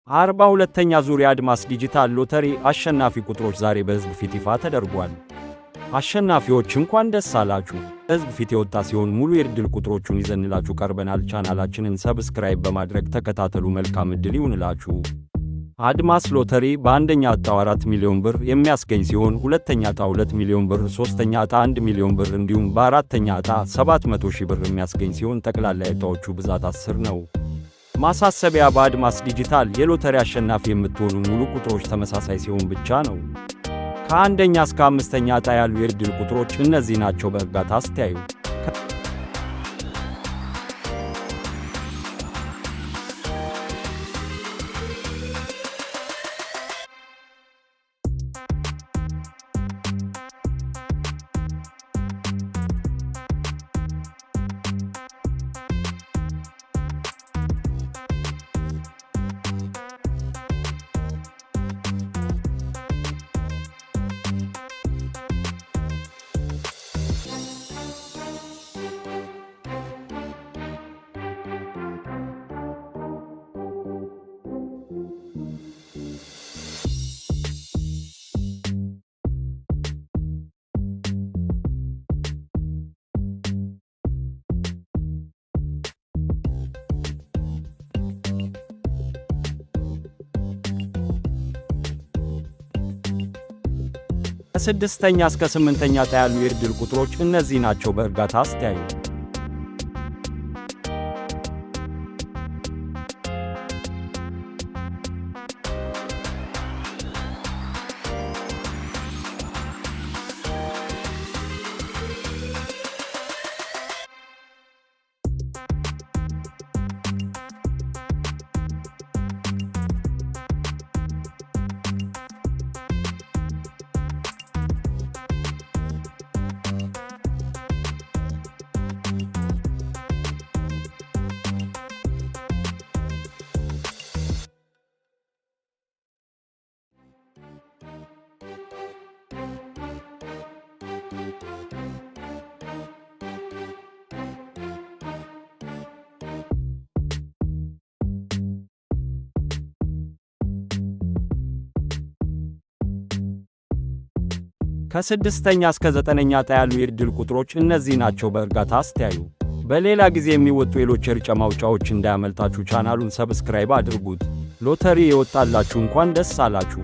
42ኛ ዙር የአድማስ ዲጂታል ሎተሪ አሸናፊ ቁጥሮች ዛሬ በሕዝብ ፊት ይፋ ተደርጓል። አሸናፊዎች እንኳን ደስ አላችሁ! ሕዝብ ፊት የወጣ ሲሆን ሙሉ የዕድል ቁጥሮቹን ይዘንላችሁ ቀርበናል። ቻናላችንን subscribe በማድረግ ተከታተሉ። መልካም ዕድል ይሁንላችሁ። አድማስ ሎተሪ በአንደኛ ዕጣው 4 ሚሊዮን ብር የሚያስገኝ ሲሆን ሁለተኛ ዕጣ 2 ሚሊዮን ብር፣ ሶስተኛ ዕጣ 1 ሚሊዮን ብር እንዲሁም በአራተኛ ዕጣ 700 ሺህ ብር የሚያስገኝ ሲሆን ጠቅላላ የዕጣዎቹ ብዛት 10 ነው። ማሳሰቢያ፣ በአድማስ ዲጂታል የሎተሪ አሸናፊ የምትሆኑ ሙሉ ቁጥሮች ተመሳሳይ ሲሆን ብቻ ነው። ከአንደኛ እስከ አምስተኛ ዕጣ ያሉ የዕድል ቁጥሮች እነዚህ ናቸው። በእርጋታ አስተያዩ። ከስድስተኛ እስከ ስምንተኛ ዕጣ ያሉ የዕድል ቁጥሮች እነዚህ ናቸው። በእርጋታ አስተያዩ። ከስድስተኛ እስከ ዘጠነኛ ዕጣ ያሉ የዕድል ቁጥሮች እነዚህ ናቸው። በእርጋታ አስተያዩ። በሌላ ጊዜ የሚወጡ የሎተሪ ማውጫዎች እንዳያመልጣችሁ ቻናሉን subscribe አድርጉት። ሎተሪ የወጣላችሁ እንኳን ደስ አላችሁ።